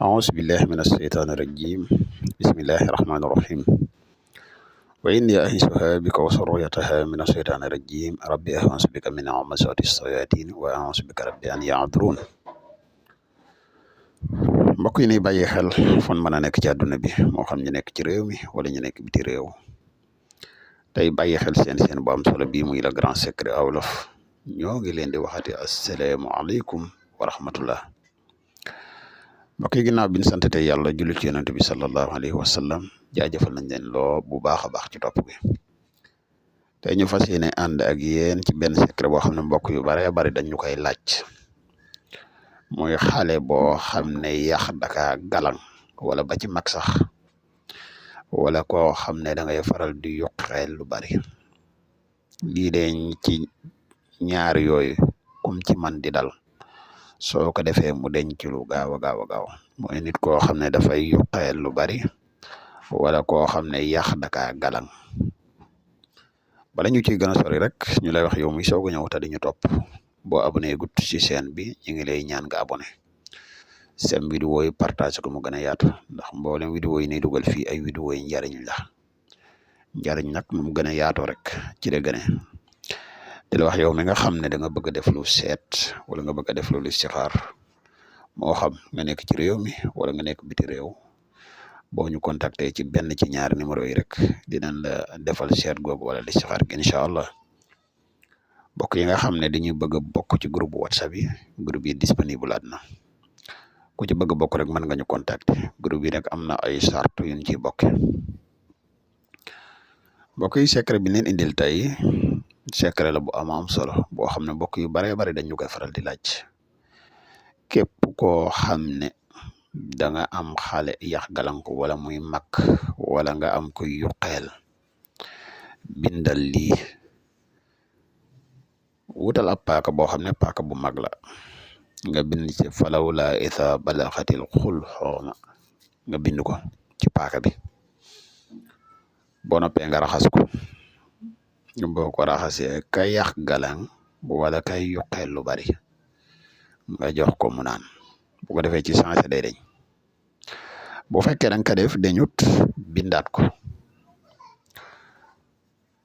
أعوذ بالله من الشيطان الرجيم بسم الله الرحمن الرحيم وإني أعيذها بك وذريتها من الشيطان الرجيم ربي أعوذ بك من همزات الشياطين وأعوذ بك ربي أن يحضرون mbokk yi ni bàyyi xel fon mën a nekk ci àdduna bi moo xam ñu nekk ci réew mi wala ñu nekk biti réew tey bàyyi xel seen bu am solo bii muy le grand secret wolof ñoo ngi leen di waxati asalaamaaleykum wa rahmatullah mbokk yi ginnaaw bi ñu sant tey yàlla jullit ci yonent bi sallallahu alayhi wa sallam jaajëfal nañ leen loo bu baax a baax ci topp bi tey ñu fas yéene ànd ak yéen ci benn secret boo xam ne mbokk yu bare bari dañ ñu koy laaj muy xale boo xam ne yax daka galang wala ba ci mag sax wala koo xam ne da ngay faral di yuqeel lu bari lii de ci ñaar yooyu kum ci man di dal soo ko defee mu denc lu gaaw a gaaw mooy nit koo xam ne dafay yuqeel lu bari wala koo xam ne yax daka galang bala ñu ciy gën a sori rek ñu lay wax yow mi soog a ñëw te di ñu topp boo abonné gut ci chaîne bi ñu ngi lay ñaan nga abonné seen vidéo yi partage ko mu gën a yaatu ndax mboolem vidéo yi ni dugal fii ay vidéo yi njariñ la njariñ nag mu gën a yaatoo rek ci la gëne di la wax yow mi nga xam ne da nga bëgg a def lu seet wala nga bëgg a def lu listixaar moo xam nga nekk ci réew mi wala nga nekk biti réew boo ñu contacter ci benn ci ñaari numéro yi rek dinañ la defal seet googu wala listixaar gi incha allah bokk yi nga xam ne dañuy bëgg a bokk ci groupe whatsapp yi groupe yi disponible at na ku ci bëgg a bokk rek mën nga ñu contacter groupe yi nag am na ay sart yu ñu ciy bokk mbokk yi secret bi leen indil tey secret la bu am solo boo xam ne mbokk yu baree bari dañu koy faral di laaj képp koo xam ne da nga am xale yax galanko wala muy mag wala nga am koy yuqeel bindal lii wutal ab paaka boo xam ne paaka bu mag la nga bind ci falawla isa balaxatil xul xooma nga bind ko ci paaka bi boo noppee nga raxas ko boo ko raxasee kay yax galang wala kay yuqeel lu bari nga jox ko mu naan bu ko defee ci changé day deñ bu fekkee danga ko def dañut bindaat ko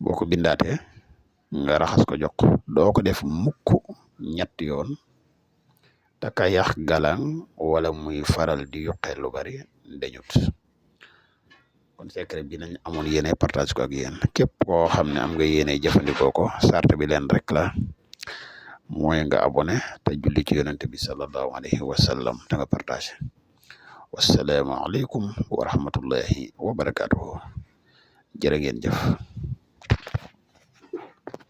boo ko bindaatee nga raxas ko jox ko doo ko def mukk ñetti yoon te ka yax galang wala muy faral di yuqeel lu bari dañut kon secret bi nañ amoon yéene partage ko ak yéen képp koo xam ne am nga yéene jëfandikoo ko sart bi leen rek la mooy nga abonné te julli ci yonent bi sallallahu alayhi wa sallam te nga partage wassalaamu aleykum wa rahmatullahi wa barakatuhu jërë ngeen jëf